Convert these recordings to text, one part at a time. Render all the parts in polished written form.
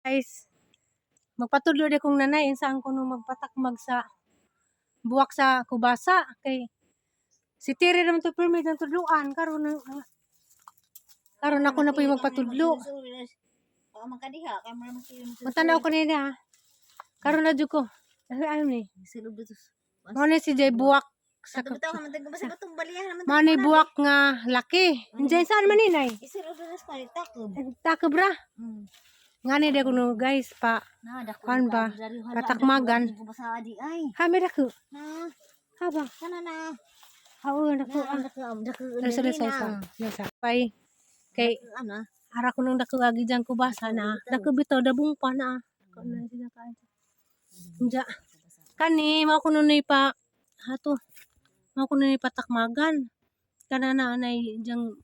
Guys, magpatudlo di kong nanay insaan ko nung magpatakmag sa buwak sa kubasa kay si Tiri naman to permit ang tudluan karon karon ako na po yung magpatudlo. Oo, man kadiha kay mo naman kayo. Matanaw ko nila ha. Karon na jud ko. Ano ano ni? Sulod dito. Mao ni si Jay buwak sa Ato bitaw man tag basta batong balihan naman. Mao ni buwak nga laki. Diyan saan man ni nay? Isulod na sa takob. Takobra. Nga ni di ko no guys pa. Na dako. Kuan ba? Patakmagan. Kubasa di ay. Ha mi dako. Na, Ha ba? kana na. Ha o dako. Na dako dako. Dasa dasa sa. Dasa. Pay kay Ano? ara ko nung dako agi dyan kubasa na. Dako bitaw dabong pa na. Ko na sila ka. Unja. Kani mao ko nun pa hato. Mao ko nun patakmagan. Kana na anay diyang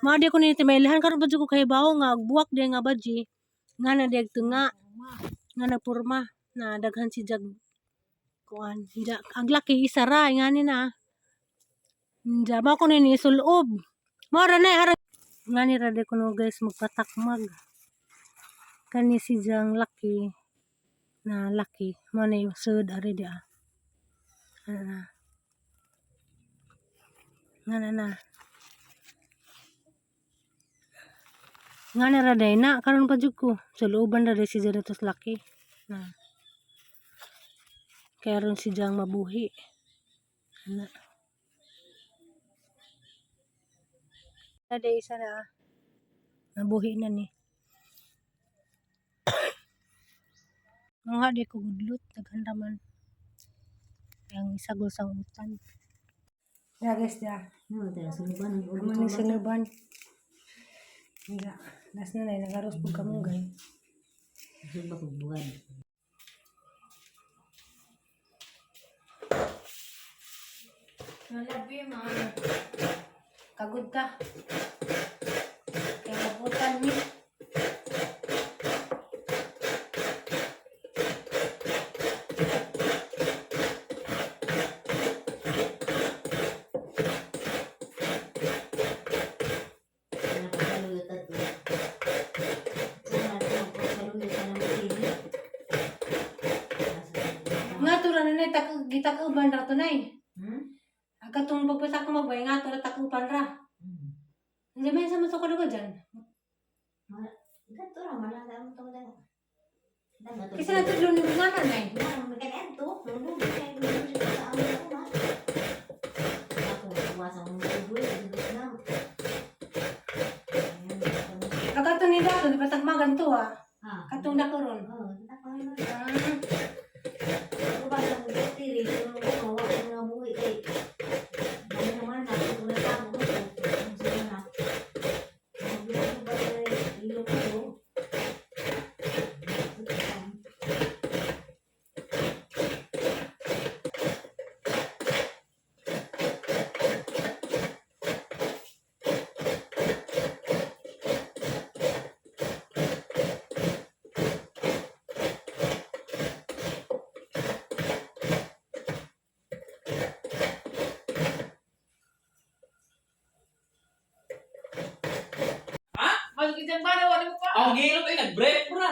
mao di ko ni timaylahan karon ba jud ko kay bawo nga og buwak di nga badji nga na diag tunga nga na porma na daghan si jag kuan Unja, ang laki isa ra ngani na. Unja mao ko ni isulob. Mao ra na ara ngani ra di ko no guys magpatakmag. Kani si jang laki na laki mo na yung sud ari di ah. Ana na. Nga na na. Nga na ra day na karon pa jud ko. Sa looban ra day si jang tos laki. Na. Kaya ron si jang mabuhi. Ana. Na day isa na ah. Mabuhi na ni. Mga di ko gudlot, daghan raman. Yang isagol sa utan. Ya guys, ya. No, tara suluban. Amo ni sinuban. Nga, nas na nay nagaros pug kamunggay. Sulba ko buwan. Nalabi mga kagod ta. Kay mabutan ni. Pinakasaluyo tatlo. Sana pinakasaluyo sa naman sili. Nga to ra nanay tak gitakuban ra to nay. Hmm? Ang katong pagpasak ko magbay nga to ra takuban ra. Hindi may sa masok ko dyan. Ganto ra malala mo to lang. Kasi natudlo ni mga nanay. Kakato ni dato di pa tagmagan to ah. Katong nakuron. Ah. Malaki dyan ba? Wala mo pa. Ang gilot ay nag-break bra.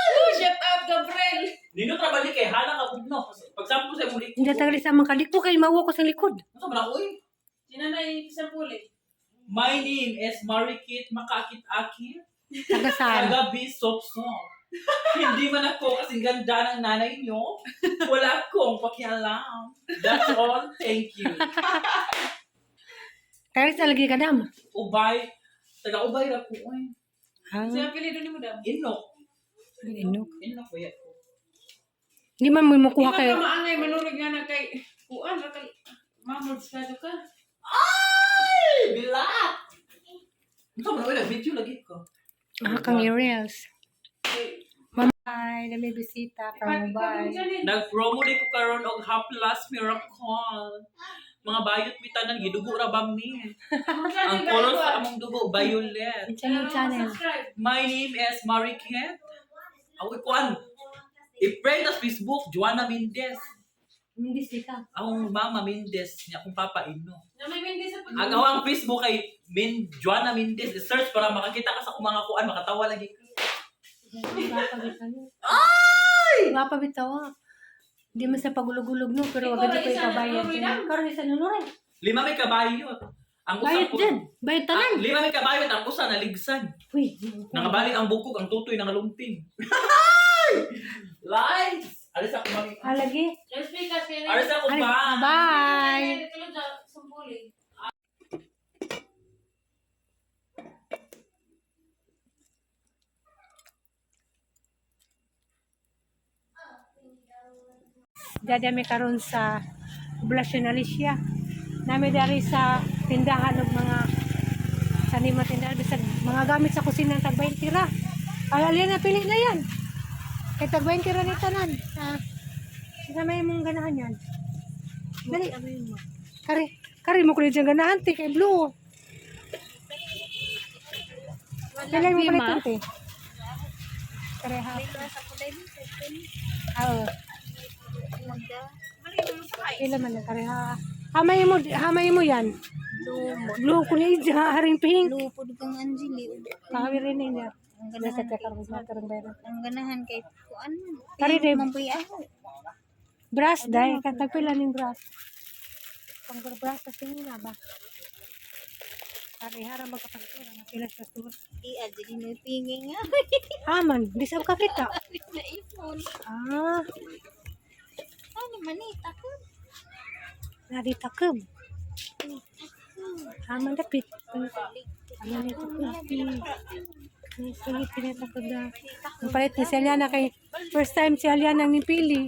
Oh, shout out, Gabriel. Nino trabali kay hala ka bugno. Pagsampo sa imong likod. Hindi tagali sa mga kaliko kay mauwa ko sa likod. Ano ba ako eh? Sinanay sa puli. My name is Marikit Makaakit-akit. Taga saan? Taga Bisopsop. Hindi man ako kasing ganda ng nanay niyo. Wala akong pakialam. That's all. Thank you. Taga sa lagi ka dam. Ubay. Taga Ubay ra ko oy. Ah, Sa apelido ni mo dam. Inok. inok. Inok ba ko? Hindi man mo makuha Ikaw kayo. ka maangay manurig nga na kay kuan ra kay mamod sa ka. Ay, bilak! Ito man wala video lagi ko. Ah, kang Ariels. Kay Hi, na may bisita from Mumbai. Nag-promo di ko karon og Haplas Miracle. Mga bayot mi tanan gidugo ra ba mi? Ang color sa among dugo violet. Channel channel. Subscribe. My name is Mariket. Ako kuan. I-friend sa Facebook, Joanna Mendez. Hindi sika. Akong mama Mendez, niya akong papa Ino. Na may mindi sa pag Ang awang Facebook kay Min Joanna Mendez, i-search para makakita ka sa akong mga kuan, makatawa lagi ka. Gwapa bitaw. Ay! Gwapa bitaw ah. Hindi man sa pagulog-ulog no, pero Ikaw, wag ko isa na ipabayad. nuloy lang. Karon isa nunuray. Lima may kabayot. Ang usa Bayad ko. din. Bayad Ah, tanan. lima may kabayot ang usa naligsan. Uy. Nangabalik ang bukog, ang tutoy nangalumping. Lies! Alis ako mami. Alagi. Just because Alis ako Ay, ba? bye. Tulog sa sumbuli. Dada mi karon sa Poblacion Alicia. Nami dari sa tindahan og mga sa nima tindahan bisag mga gamit sa kusina tag 20 ra. Ay alin na pili na yan. Kay tag 20 ra ni tanan. Ah. Sa may mong ganahan yan. Dali. Kari, kari mo kulit yung ganahan ti kay blue. Pili mo palit ti. Kari ha. Ah. Oo. Pila man lang kare ha. Hamay mo, hamay mo yan. Blue ko ni ija, haring pink. Blue pud kang Anjali. Kahawi rin niya. Ang Nasa ganahan. teka ron sa karang bayra. Ang ganahan kay kuan man. Kari day. Mampuy ako. Brass day, katag pila ning brass. Pang brass sa tingin na ba? Kare hara magkapagtura na pila sa tur. Di Anjali no pingi nga. Aman, di sa ka kita. Na ipon. Ah, Ano man ni takot. narita ka. Aman dapit. Aman ito ko. May sige pinatakod na. Ang palit ni si Aliana kay first time si Aliana ang nipili.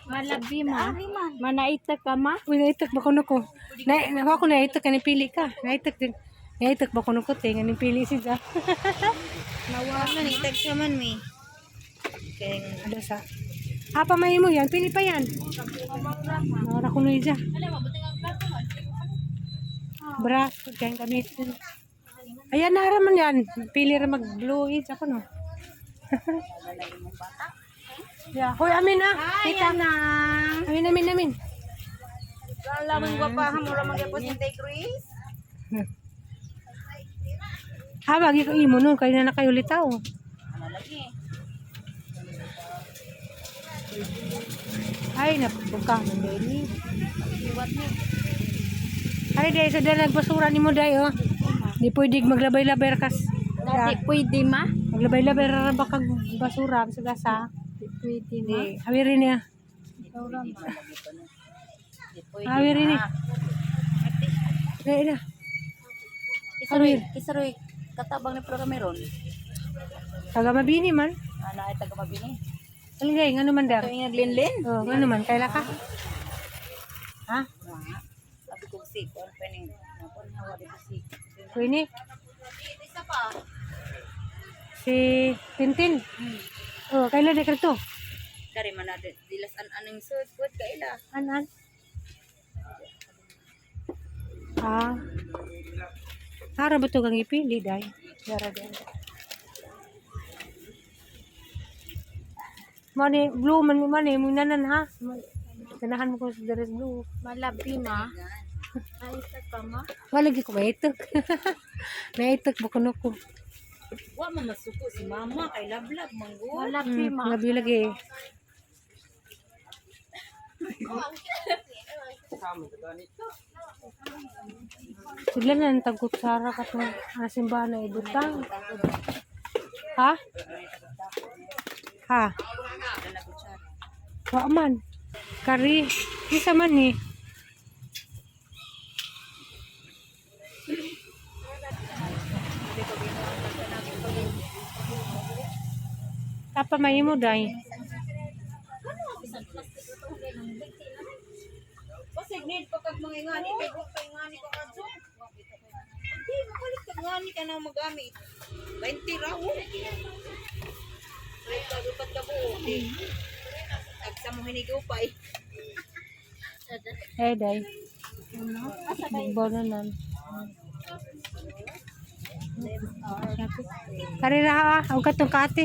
Malabi ma. Manaita ka ma. Uy, naitak ba kuno ko? Na, na ako naitak ka nipili ka. Naitak din. Naitak ba kuno ko te nga nipili siya. Nawa man itag siya man mi. Kay Ano sa? Apa may mo yan? Pili pa yan. Mawara kuno ija. Bra, kaya gamitin. Ayan na raman yan. Pili ra mag blue ija ko no. Yeah. Hoy, amin ah. Kita. Amin, amin, amin. Alam mo gwapahan mo ra magyapon si Grace. Ha, bagi ko imo nun. Kayo na na kayo litaw. Ay, napuka man dahil ni. Ay, dahil sa dalag basura ni mo dahil, oh. Di pwede maglabay-labay kas. Dati pwede ma. Maglabay-labay ra ba kag basura sa gasa? Di pwede ma. Di, hawirin niya. Hawirin niya. Dahil na. Kisaroy, kisaroy katabang ni programa ron. Taga mabini man. Ana ay taga mabini. Alingay, nga naman dar. Ito yung naglinlin. Oh, nga naman, kaila ka. Ha? Sabi ko si kuan pa ning nakon hawa dito si. Queenie? Si Tintin. Oh, kailan na to? Kari man na dilas an aning sud pud kaila. An an. Ah. Ara ba to kang ipili day? Dara day. Mani blue man mani mo nanan ha. Ganahan mo ko sa dress blue. Malabi ma. Ay sa ka ma. Wala gi ko maitok. Naitok ba kuno ko. Wa man masuko si mama kay lablab manggo. Malabi Labi lagi. Sila na ang tagkutsara katong simbahan na ibutang. Ha? Ha? Wa man. Kari, isa man ni. Tapa may mo day. Basig need pa kag mga ingani kay wa pa ingani ka kadto. Hindi, makulit ka ngani ka na magamit. 20 ra oh. Palit ka upat ka buo. Di. Tagsa mo hinigupay. Eh day. Bugbaw na nan. Karira ha, og katong kati.